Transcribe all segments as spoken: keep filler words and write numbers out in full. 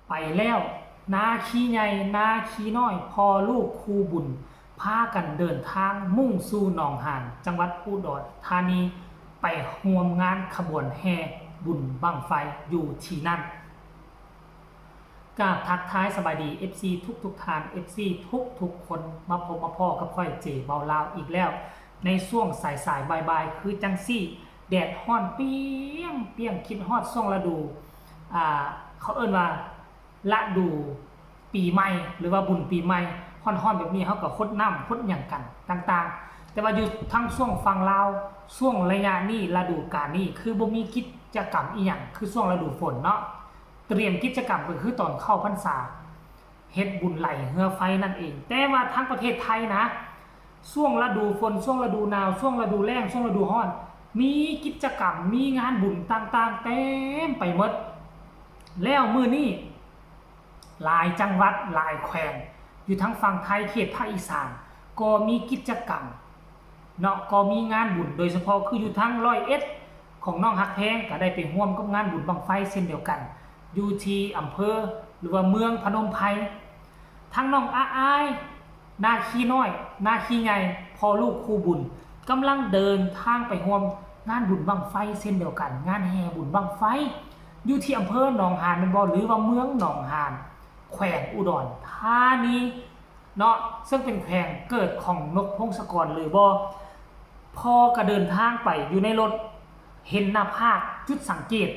ไปแล้ว นาคีใหญ่ นาคีน้อย พ่อลูกคู่บุญ พากันเดินทางมุ่งสู่หนองหาน จังหวัดอุดรธานี ไปร่วมงานขบวนแห่บุญบั้งไฟอยู่ที่นั่น กราบทักทายสบายดี เอฟซี ทุกๆท่าน เอฟซี ทุกๆคน มาพบมาพ้อกับข้อยเจเบาลาวอีกแล้ว ในช่วงสายๆบ่ายๆ คือจังซี่ แดดฮ้อนเปรี้ยงเปรี้ยง คิดฮอดช่วงฤดู อ่า เขาเอิ้นว่าฤดูปีใหม่ หรือว่าบุญปีใหม่ ฮ้อนๆแบบนี้ เฮาก็ฮดน้ำฮดหยังกันต่างๆ แต่ว่าอยู่ทางช่วงฝั่งลาว ช่วงระยะนี้ ฤดูกาลนี้ คือบ่มีกิจกรรมอีหยัง คือช่วงฤดูฝนเนาะ เตรียมกิจกรรมก็คือตอนเข้าพรรษา เฮ็ดบุญไหลเฮือไฟนั่นเอง แต่ว่าทางประเทศไทยนะ ช่วงฤดูฝน ช่วงฤดูหนาว ช่วงฤดูแล้ง ช่วงฤดูฮ้อน มีกิจกรรม มีงานบุญต่างๆ เต็มไปหมด แล้วมื้อนี้ หลายจังหวัด หลายแขวง อยู่ทางฝั่งไทย เขตภาคอีสาน ก็มีกิจกรรม เนาะ ก็มีงานบุญ โดยเฉพาะคืออยู่ทางร้อยเอ็ด ของน้องฮักแพง ก็ได้ไปร่วมกับงานบุญบั้งไฟเช่นเดียวกัน อยู่ที่อำเภอ หรือว่าเมืองพนมไพร ทั้งน้องอาอาย นาคีน้อย นาคีใหญ่ พ่อลูกคู่บุญ กำลังเดินทางไปร่วมงานบุญบั้งไฟเช่นเดียวกัน งานแห่บุญบั้งไฟ อยู่ที่อำเภอหนองหานแม่นบ่ หรือว่าเมืองหนองหาน แขวงอุดรธานี เนาะ ซึ่งเป็นแขวงเกิดของนกพงศกรหรือบ่ พ่อก็เดินทางไปอยู่ในรถ เห็นหน้าผาก จุดสังเกต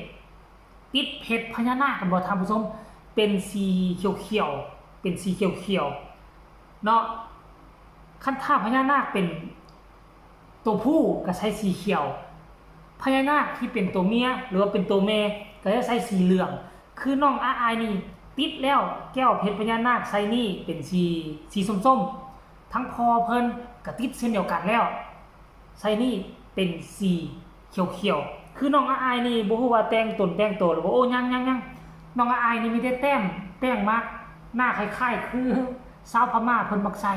ติดเพชรพญานาคกันบ่ท่านผู้ชม เป็นสีเขียวๆ เป็นสีเขียวๆ เนาะ คันถ้าพญานาคเป็นตัวผู้ก็ใส่สีเขียว พญานาคที่เป็นตัวเมียหรือว่าเป็นตัวแม่ก็จะใส่สีเหลือง คือน้องอาอายนี่ติดแล้ว แก้วเพชรพญานาคใส่นี่เป็นสี สีส้มๆ ทั้งพ่อเพิ่นก็ติดเช่นเดียวกันแล้ว ใส่นี่เป็นสีเขียวๆ คือน้องอาอายนี่บ่ฮู้ว่าแต่งตนแต่งตัวหรือบ่ โอ้ ยังๆๆ น้องอาอายนี่มีแต่แต้มแป้งมาร์กหน้าคล้ายๆ คือชาวพม่าเพิ่นมักใส่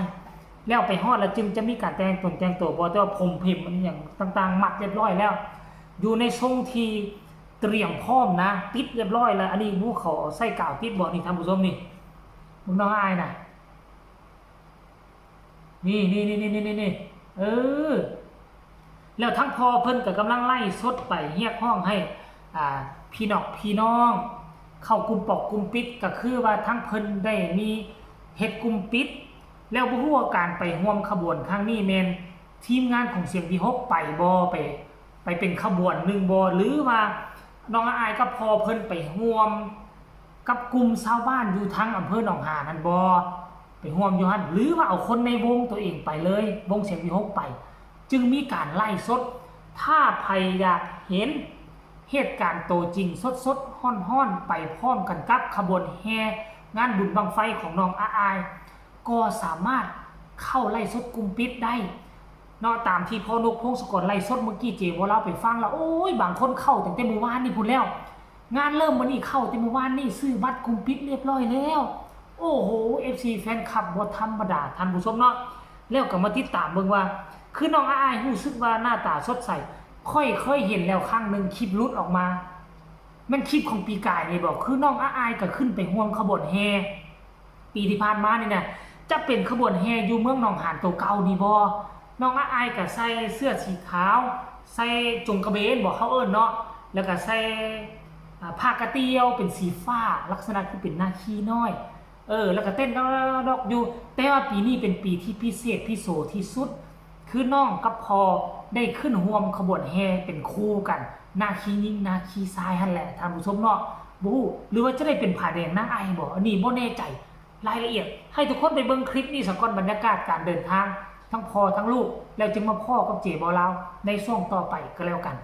แล้วไปฮอดแล้วจึงจะมีการแต่งตนแต่งตัวบ่ แต่ว่าผมเผิมมันหยังต่างๆ มัดเรียบร้อยแล้ว อยู่ในทรงที่เตรียมพร้อมนะ ติดเรียบร้อยแล้ว อันนี้หมู่เขาเอาใส่กาวติดบ่นี่ท่านผู้ชมนี่ เบิ่งน้องอาอายนะ นี่นี่นี่นี่นี่นี่ เออ แล้วทั้งพ่อเพิ่นก็กำลังไลฟ์สดไปเรียกร้องให้ อ่า พี่น้องพี่น้อง เข้ากลุ่มปอกกลุ่มปิด ก็คือว่าทั้งเพิ่นได้มีเฮ็ดกลุ่มปิด แล้วบ่ฮู้ว่าการไปร่วมขบวนครั้งนี้แม่นทีมงานของเสียงวีหกไปบ่ ไป ไปเป็นขบวนหนึ่งบ่ หรือว่าน้องอาอายกับพ่อเพิ่นไปร่วมกับกลุ่มชาวบ้านอยู่ทางอำเภอหนองหานนั่นบ่ ไปร่วมอยู่หั่น หรือว่าเอาคนในวงตัวเองไปเลย วงเสียงวีหกไป จึงมีการไลฟ์สด ถ้าใผอยากเห็นเหตุการณ์โตจริงสดๆ ฮ้อนๆ ไปพร้อมกันกับขบวนแห่งานบุญบั้งไฟของน้องอาอาย ก็สามารถเข้าไลฟ์สดกลุ่มปิดได้เนาะ ตามที่พ่อนกพงศกรไลฟ์สดเมื่อกี้ เจเบาลาวไปฟังแล้ว โอ้ย บางคนเข้าตั้งแต่มื้อวานนี่พู้นแล้ว งานเริ่มมื้อนี้เข้าแต่มื้อวานนี่ ซื้อบัตรกลุ่มปิดเรียบร้อยแล้ว โอ้โห เอฟซี แฟนคลับบ่ธรรมดาท่านผู้ชมเนาะ แล้วก็มาติดตามเบิ่งว่า คือน้องอาอายรู้สึกว่าหน้าตาสดใส ข้อยเคยเห็นแล้วครั้งหนึ่ง คลิปหลุดออกมา แม่นคลิปของปีกายนี่บ่ คือน้องอาอายก็ขึ้นไปร่วมขบวนแห่ ปีที่ผ่านมานี่นะ จะเป็นขบวนแห่อยู่เมืองหนองหานตัวเก่านี่บ่ น้องอาอายก็ใส่เสื้อสีขาว ใส่จงกระเบนบ่ เขาเอิ้นเนาะ แล้วก็ใส่ อ่า ผ้ากะเตียวเป็นสีฟ้า ลักษณะคือเป็นนาคีน้อย เออ แล้วก็เต้นดอกๆๆอยู่ แต่ว่าปีนี้เป็นปีที่พิเศษพิโสที่สุด คือน้องกับพ่อได้ขึ้นร่วมขบวนแห่เป็นคู่กัน นาคีหญิงนาคีชายหั่นแหละท่านผู้ชมเนาะ บ่ฮู้ หรือว่าจะได้เป็นผาแดงนางไอบ่ อันนี้บ่แน่ใจ รายละเอียด ให้ทุกคนไปเบิ่งคลิปนี้ซะก่อน บรรยากาศการเดินทาง ทั้งพ่อทั้งลูก แล้วจึงมาพ้อกับเจเบาลาวในช่วงต่อไปก็แล้วกัน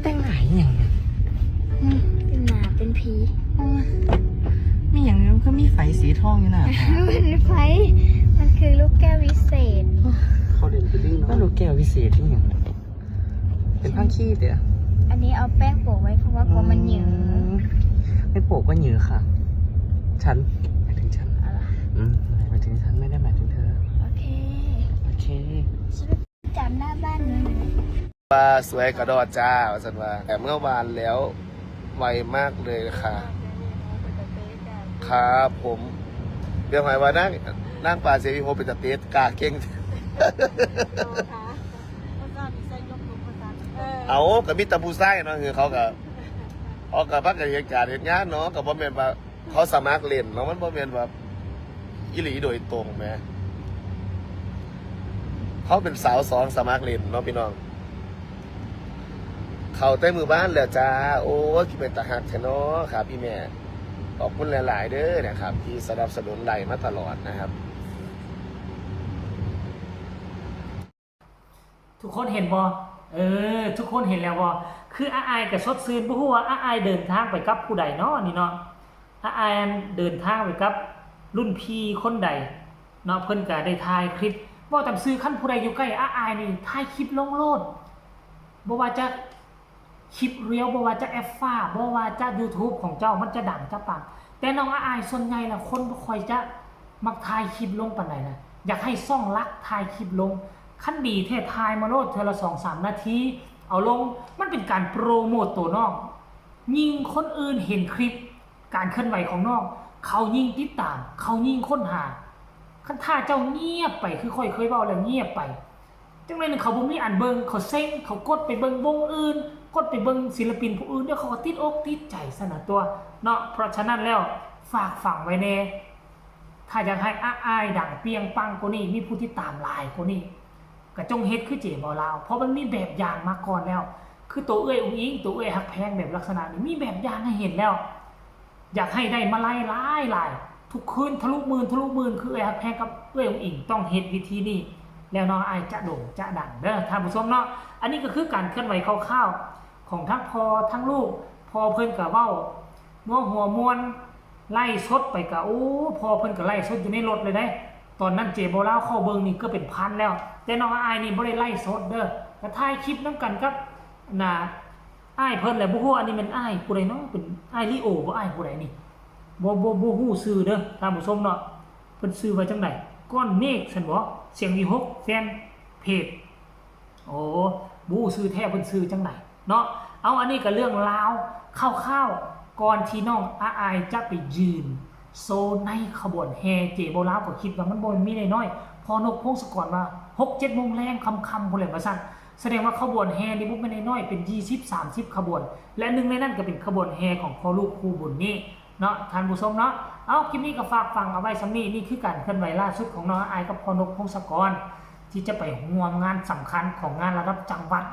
แต่งหน้าอีหยังเนี่ย อืม เป็นหมาเป็นผี โอ้ย มีหยังเนี่ย มันก็มีไฟสีทองอยู่หน้าผาก มันเป็นไฟ มันคือลูกแก้ววิเศษ เขาเรียนไปเรื่อง แล้วลูกแก้ววิเศษอีหยัง เป็นผ้าขี้เด้อ อันนี้เอาแป้งโปะไว้เพราะว่ากลัวมันเหนียว อืม ไม่โปะก็เหนียวค่ะ ฉัน หมายถึงฉัน อะไร อืม หมายถึงฉัน ไม่ได้หมายถึงเธอ โอเค โอเค ฉันจำหน้าบ้านเลย ว่าสวยกระดอจ้า ว่าซั่นว่า แต่เมื่อวานแล้ว ไวมากเลยค่ะ ครับผม เดี๋ยวหมายว่านางนางปลาเสียอีโฮเป็นตะเตะกาเก่ง เอาก็มีแต่ผู้ชายเนาะ คือเขาก็ เขาก็พักกันเฮ็ดการเฮ็ดงานเนาะ ก็บ่แม่นว่าเขาสมัครเล่นเนาะ มันบ่แม่นว่าอีหลีโดยตรงแหม เขาเป็นสาวสองสมัครเล่นเนาะพี่น้อง เขาแต่มือบ้านแล้วจ้า โอ้ย ที่เป็นตาหักแท้เนาะครับพี่แม่ ขอบคุณหลายๆเด้อนะครับ ที่สนับสนุนไลน์มาตลอดนะครับ ทุกคนเห็นบ่ เออ ทุกคนเห็นแล้วบ่ คืออาอายก็สดชื่น บ่ฮู้ว่าอาอายเดินทางไปกับผู้ใดเนาะนี่เนาะ อาอายเดินทางไปกับรุ่นพี่คนใดเนาะ เพิ่นก็ได้ถ่ายคลิป เว้าตามซื่อ คันผู้ใดอยู่ใกล้อาอายนี่ ถ่ายคลิปลงโลด บ่ว่าจะคลิปเรียล บ่ว่าจะแอปฟ้า บ่ว่าจะ YouTube ของเจ้า มันจะดังจะปัง แต่น้องอาอายส่วนใหญ่ละคนบ่ค่อยจะมักถ่ายคลิปลงปานใดนะ อยากให้ช่องหลักถ่ายคลิปลง คันดีแท้ถ่ายมาโลดเทื่อละสองสามนาที เอาลง มันเป็นการโปรโมตตัวน้อง ยิ่งคนอื่นเห็นคลิปการเคลื่อนไหวของน้อง เขายิ่งติดตาม เขายิ่งค้นหา คันถ้าเจ้าเงียบไป คือข้อยเคยเว้าแล้ว เงียบไป จั่งใด๋เขาบ่มีอันเบิ่ง เขาเซ็ง เขากดไปเบิ่งวงอื่น กดไปเบิ่งศิลปินผู้อื่น เดี๋ยวเขาก็ติดอกติดใจซั่นน่ะตั่วเนาะ เพราะฉะนั้นแล้วฝากฝังไว้แน่ ถ้าอยากให้อาอายดังเปรี้ยงปังกว่านี้ มีผู้ติดตามหลายกว่านี้ ก็จงเฮ็ดคือเจบ่าวลาว เพราะมันมีแบบอย่างมาก่อนแล้ว คือตัวเอื้อยอุ๋งอิ๋ง ตัวเอื้อยฮักแพงแบบลักษณะนี้ มีแบบอย่างให้เห็นแล้ว อยากให้ได้มาไล่หลายๆ ทุกคืนทะลุหมื่น ทะลุหมื่น คือเอื้อยฮักแพงกับเอื้อยอุ๋งอิ๋งต้องเฮ็ดวิธีนี้ แล้วน้องอาอายจะโด่งจะดังเด้อท่านผู้ชมเนาะ อันนี้ก็คือการเคลื่อนไหวคร่าวๆ ของทั้งพ่อทั้งลูก พ่อเพิ่นก็เว้านัวหัวม่วน ไลฟ์สดไปก็ โอ้ พ่อเพิ่นก็ไลฟ์สดอยู่ในรถเลยเด้ ตอนนั้นเจบ่าวลาวเข้าเบิ่งนี่เกือบเป็นพันแล้ว แต่น้องอาอายนี่บ่ได้ไลฟ์สดเด้อ ก็ถ่ายคลิปนำกันกับ น่ะ อ้ายเพิ่นแหละ บ่ฮู้ อันนี้แม่นอ้ายผู้ใดเนาะ เป็นอ้ายลีโอบ่ อ้ายผู้ใดนี่ บ่ บ่ บ่ฮู้ชื่อเด้อท่านผู้ชมเนาะ เพิ่นชื่อว่าจั่งใด ก้อนเมฆซั่นบ่ เสียงวีหก แฟนเพจ โอ้ บ่ฮู้ชื่อแท้เพิ่นชื่อจั่งใดเนาะ เอา อันนี้ก็เรื่องราวคร่าวๆ ก่อนที่น้องอาอายจะไปยืนโชว์ในขบวนแห่ เจบ่าวลาวก็คิดว่ามันบ่แม่นมีน้อยๆ พ่อนกพงศกรว่า หกเจ็ดโมงแลงค่ำๆ พู้นแหละว่าซั่น แสดงว่าขบวนแห่นี่บ่แม่นน้อยๆ เป็นยี่สิบ สามสิบขบวน และหนึ่งในนั้นก็เป็นขบวนแห่ของพ่อลูกคู่บุญนี้เนาะท่านผู้ชมเนาะ เอา คลิปนี้ก็ฝากฝังเอาไว้ส่ำนี้ นี่คือการเคลื่อนไหวล่าสุดของน้องอาอายกับพ่อนกพงศกร ที่จะไปร่วมงานสำคัญของงานระดับจังหวัด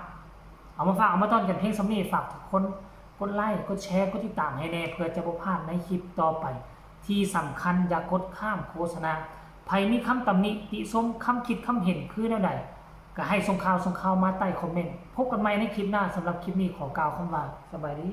เอามาฝากเอามาต้อนกันเพียงส่ำนี้ ฝากทุกคนกดไลค์ กดแชร์ กดติดตามให้แน่ เพื่อจะบ่พลาดในคลิปต่อไป ที่สำคัญอย่ากดข้ามโฆษณา ไผมีคำตำหนิติชม คำคิดคำเห็นคือแนวใด ก็ให้ส่งข่าวส่งข่าวมาใต้คอมเมนต์ พบกันใหม่ในคลิปหน้า สำหรับคลิปนี้ขอกล่าวคำว่าสบายดี